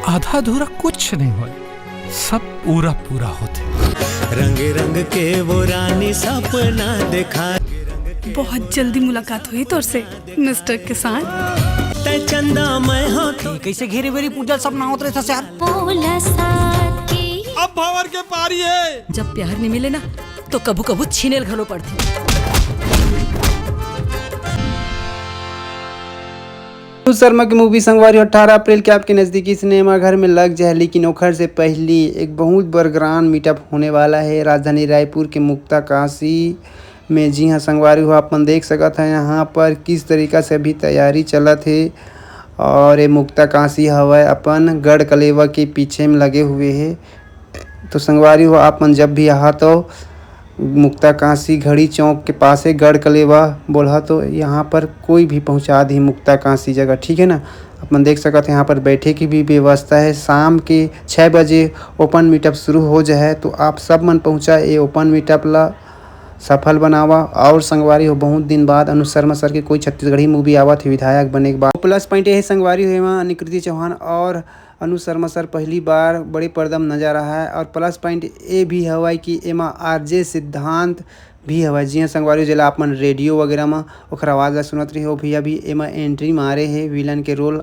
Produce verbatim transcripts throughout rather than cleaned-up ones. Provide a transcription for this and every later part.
आधा अधूरा कुछ नहीं होय, सब पूरा पूरा होथे। रंग रंग के वो रानी सपना देखा। बहुत जल्दी मुलाकात होही तोर से, मिस्टर किसान। तै चंदा मैं हो तो। कइसे घेरे बेरी पूजा सपना होत रहिस यार। बोला साथ के। अब भंवर के पारी हे। जब प्यार नहीं मिले ना, तो कभू कभू छीने ल घलो पड़थे। अनुज शर्मा की मूवी संगवारी हो अठारह अप्रैल के आपके नज़दीकी सिनेमा घर में लग जाए, लेकिन ओखर से पहली एक बहुत बड़ ग्रांड मीटअप होने वाला है राजधानी रायपुर के मुक्ता काशी में। जी हाँ संगवारी हो, आप मन देख सकत हैं यहाँ पर किस तरीका से अभी तैयारी चलत है। और ये मुक्ता काशी हवय अपन गढ़ कलेवा के पीछे में लगे हुए है। तो संगवारी हो, आप मन जब भी आहा तो मुक्ता काशी घड़ी चौक के पास है, गढ़ कलेवा बोलहा तो यहाँ पर कोई भी पहुँचा दी मुक्ता काशी जगह, ठीक है ना। आप मन देख सकत हैं यहाँ पर बैठे की भी व्यवस्था है। शाम के छः बजे ओपन मीटअप शुरू हो जाए, तो आप सब मन पहुँचा ये ओपन मीटअप ला सफल बनावा। और संगवारी हो, बहुत दिन बाद अनुज शर्मा सर के कोई छत्तीसगढ़ी मूवी आवत है विधायक बने के बाद। प्लस पॉइंट ये है संगवारी हो, एमा अनिकृति चौहान और अनुज शर्मा सर पहली बार बड़े पर्दा में नजर आए हे। और प्लस पॉइंट ये भी हवय कि एमा आरजे सिद्धांत भी हवय। जी हाँ संगवारी हो, जेला आप मन रेडियो वगैरह में ओखर आवाज़ ला सुनत रही हो, भी अभी एमा एंट्री मारे हे विलन के रोल,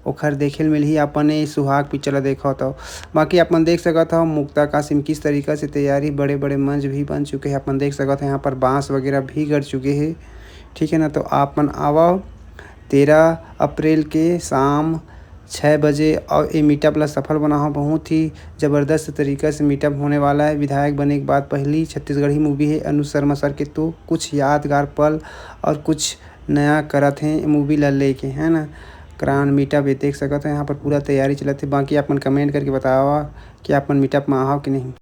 ओखर देखे ल मिलही अपन ये सुहाग पिक्चर ला देखो तो। बाकी आप मन देख सकत हो मुक्ता काशी में किस तरीका से तैयारी, बड़े बड़े मंच भी बन चुके हैं। आप मन देख सकत हो यहाँ पर बांस वगैरह भी गड़ चुके हैं, ठीक है ना। तो आप मन आवव तेरह अप्रैल के शाम छः बजे और ये मीटअप ला सफल बनाओ। बहुत ही ज़बरदस्त तरीका से मीटअप होने वाला है। विधायक बने के बाद पहली छत्तीसगढ़ी मूवी है अनुज शर्मा सर के, तो कुछ यादगार पल और कुछ नया करत हैं मूवी ला लेके, है ना। ग्रांड मीटअप ये देख सकत हो, यहाँ पर पूरा तैयारी चलत है। बाकी आप मन कमेंट करके बतावा कि आप मन मीटअप में आहो कि नहीं।